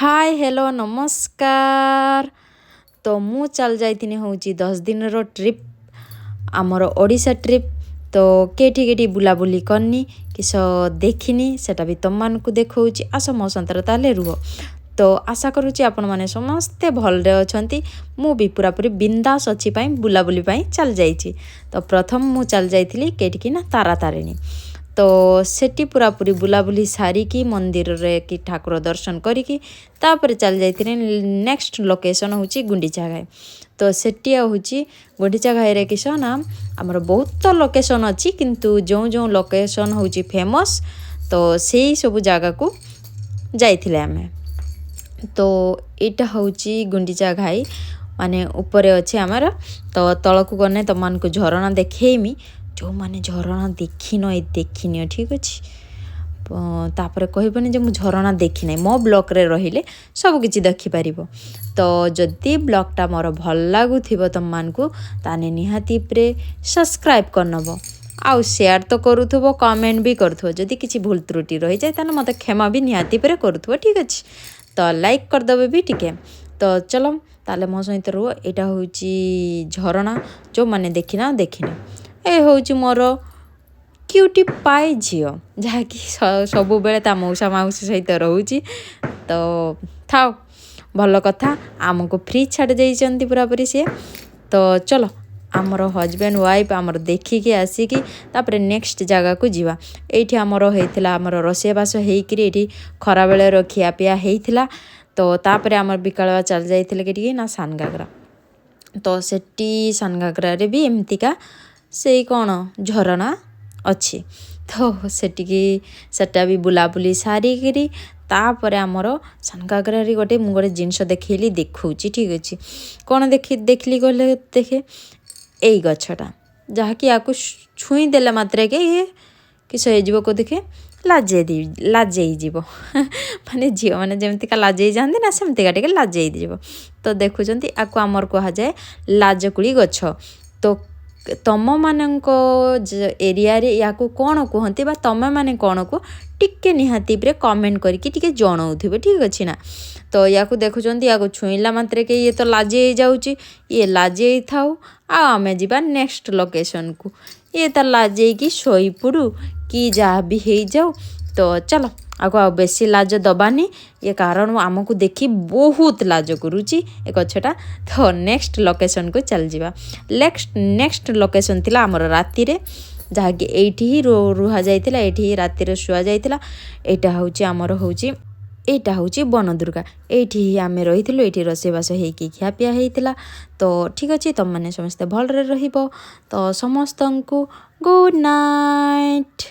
ହାଏ, hello, ନମସ୍କାର। ତ ମୁଁ ଚାଲି ଯାଇଥିନି ହେଉଛି 10 ଦିନର ଟ୍ରିପ୍, ଆମର ଓଡ଼ିଶା ଟ୍ରିପ୍। ତ କେଠି କେଠି ବୁଲାବୁଲି କରିନି, କିସ ଦେଖିନି, ସେଟା ବି ତମମାନଙ୍କୁ ଦେଖାଉଛି। ଆସ, ମୋ ସାଙ୍ଗରେ ତାହେଲେ ରୁହ। ତ ଆଶା କରୁଛି ଆପଣମାନେ ସମସ୍ତେ ଭଲରେ ଅଛନ୍ତି। ମୁଁ ବି ପୁରାପୁରି ବିନ୍ଦାସ ଅଛି ପାଇଁ ବୁଲାବୁଲି ପାଇଁ ଚାଲି ଯାଇଛି। ତ ପ୍ରଥମ ମୁଁ ଚାଲି ଯାଇଥିଲି କେଠିକି ନା ତାରାତାରିଣୀ। ତ ସେଠି ପୁରାପୁରି ବୁଲାବୁଲି ସାରିକି, ମନ୍ଦିରରେ କି ଠାକୁର ଦର୍ଶନ କରିକି, ତାପରେ ଚାଲି ଯାଇଥିଲି ନେକ୍ସଟ ଲୋକେସନ୍ ହେଉଛି ଗୁଣ୍ଡିଚା ଘାଇ। ତ ସେଠି ଆଉ ହେଉଛି ଗୁଣ୍ଡିଚା ଘାଇରେ କିସ ନା ଆମର ବହୁତ ଲୋକେସନ୍ ଅଛି, କିନ୍ତୁ ଯେଉଁ ଯେଉଁ ଲୋକେସନ୍ ହେଉଛି ଫେମସ୍, ତ ସେଇ ସବୁ ଜାଗାକୁ ଯାଇଥିଲେ ଆମେ। ତ ଏଇଟା ହେଉଛି ଗୁଣ୍ଡିଚା ଘାଇ, ମାନେ ଉପରେ ଅଛି ଆମର। ତ ତଳକୁ ଗଲେ ତୁମମାନଙ୍କୁ ଝରଣା ଦେଖେଇମି। ଯେଉଁମାନେ ଝରଣା ଦେଖିନ, ଏ ଦେଖିନିଅ, ଠିକ୍ ଅଛି? ତାପରେ କହିବନି ଯେ ମୁଁ ଝରଣା ଦେଖିନାହିଁ। ମୋ ବ୍ଲଗ୍ରେ ରହିଲେ ସବୁକିଛି ଦେଖିପାରିବ। ତ ଯଦି ବ୍ଲଗ୍ଟା ମୋର ଭଲ ଲାଗୁଥିବ ତୁମମାନଙ୍କୁ, ତାହେଲେ ନିହାତି ଉପରେ ସବସ୍କ୍ରାଇବ୍ କରିନେବ ଆଉ ସେୟାର ତ କରୁଥିବ, କମେଣ୍ଟ ବି କରୁଥିବ। ଯଦି କିଛି ଭୁଲ ତ୍ରୁଟି ରହିଯାଏ, ତାହେଲେ ମୋତେ କ୍ଷମା ବି ନିହାତି ଉପରେ କରୁଥିବ, ଠିକ୍ ଅଛି? ତ ଲାଇକ୍ କରିଦେବେ ବି ଟିକେ। ତ ଚଲ, ତାହେଲେ ମୋ ସହିତ ରୁହ। ଏଇଟା ହେଉଛି ଝରଣା, ଯେଉଁମାନେ ଦେଖିନା ଦେଖିନ। ଏ ହେଉଛି ମୋର କ୍ୟୁଟି ପାଇ ଝିଅ, ଯାହାକି ସବୁବେଳେ ତା ମଉସା ମାଉସୀ ସହିତ ରହୁଛି। ତ ଥାଉ, ଭଲ କଥା, ଆମକୁ ଫ୍ରି ଛାଡ଼ି ଦେଇଛନ୍ତି ପୁରାପୁରି ସିଏ। ତ ଚଲ, ଆମର ହଜବେଣ୍ଡ ୱାଇଫ୍ ଆମର ଦେଖିକି ଆସିକି ତାପରେ ନେକ୍ସଟ ଜାଗାକୁ ଯିବା। ଏଇଠି ଆମର ହେଇଥିଲା, ଆମର ରୋଷେଇବାସ ହେଇକିରି ଏଇଠି ଖରାବେଳର ଖିଆପିଆ ହେଇଥିଲା। ତ ତାପରେ ଆମର ବିକାଳ ଚାଲି ଯାଇଥିଲେ କେଠିକି ନା ସାନଘାଗରା। ତ ସେଠି ସାନଘାଗରାରେ ବି ଏମିତିକା ସେଇ କ'ଣ ଝରଣା ଅଛି। ତ ସେଠିକି ସେଟା ବି ବୁଲାବୁଲି ସାରିକିରି ତାପରେ ଆମର ସାନଘାଗରାରେ ଗୋଟେ ମୁଁ ଗୋଟେ ଜିନିଷ ଦେଖେଇଲି, ଦେଖାଉଛି, ଠିକ୍ ଅଛି? କ'ଣ ଦେଖିଲି କହିଲେ ଦେଖେ, ଏଇ ଗଛଟା, ଯାହାକି ୟାକୁ ଛୁଇଁ ଦେଲେ ମାତ୍ରକେ ଇଏ କିସ ହେଇଯିବ କୋ ଦେଖେ, ଲାଜେଇ ଯିବ। ମାନେ ଝିଅମାନେ ଯେମିତିକା ଲାଜେଇ ଯାଆନ୍ତି ନା, ସେମିତିକା ଟିକେ ଲାଜେଇ ଯିବ। ତ ଦେଖୁଛନ୍ତି, ଆକୁ ଆମର କୁହାଯାଏ ଲାଜକୁଳି ଗଛ। ତ ତମମାନଙ୍କ ଏରିଆରେ ୟାକୁ କ'ଣ କୁହନ୍ତି ବା ତମେମାନେ କ'ଣ କୁହ, ଟିକେ ନିହାତି ଉପରେ କମେଣ୍ଟ କରିକି ଟିକେ ଜଣାଉଥିବେ, ଠିକ୍ ଅଛି ନା? ତ ୟାକୁ ଦେଖୁଛନ୍ତି, ୟାକୁ ଛୁଇଁଲା ମାତ୍ରକେ ଇଏ ତ ଲାଜେଇ ଯାଉଛି। ଇଏ ଲାଜେଇ ଥାଉ ଆଉ ଆମେ ଯିବା ନେକ୍ସଟ ଲୋକେସନକୁ। ଇଏ ତ ଲାଜେଇକି ଶୋଇପଡ଼ୁ କି ଯାହା ବି ହେଇଯାଉ। ତ ଚାଲ, ଆକୁ ଆଉ ବେଶୀ ଲାଜ ଦେବାନି ଇଏ, କାରଣ ଆମକୁ ଦେଖି ବହୁତ ଲାଜ କରୁଛି ଏ ଗଛଟା। ତ ନେକ୍ସଟ ଲୋକେସନକୁ ଚାଲିଯିବା। ନେକ୍ସଟ ନେକ୍ସଟ ଲୋକେସନ ଥିଲା ଆମର ରାତିରେ, ଯାହାକି ଏଇଠି ହିଁ ରୁହାଯାଇଥିଲା, ଏଇଠି ହିଁ ରାତିରେ ଶୁଆଯାଇଥିଲା। ଏଇଟା ହେଉଛି ଆମର ହେଉଛି, ଏଇଟା ହେଉଛି ବନଦୁର୍ଗା। ଏଇଠି ହିଁ ଆମେ ରହିଥିଲୁ, ଏଇଠି ରୋଷେଇବାସ ହେଇକି ଖିଆପିଆ ହେଇଥିଲା। ତ ଠିକ୍ ଅଛି, ତୁମମାନେ ସମସ୍ତେ ଭଲରେ ରହିବ। ତ ସମସ୍ତଙ୍କୁ ଗୁଡ୍ ନାଇଟ୍।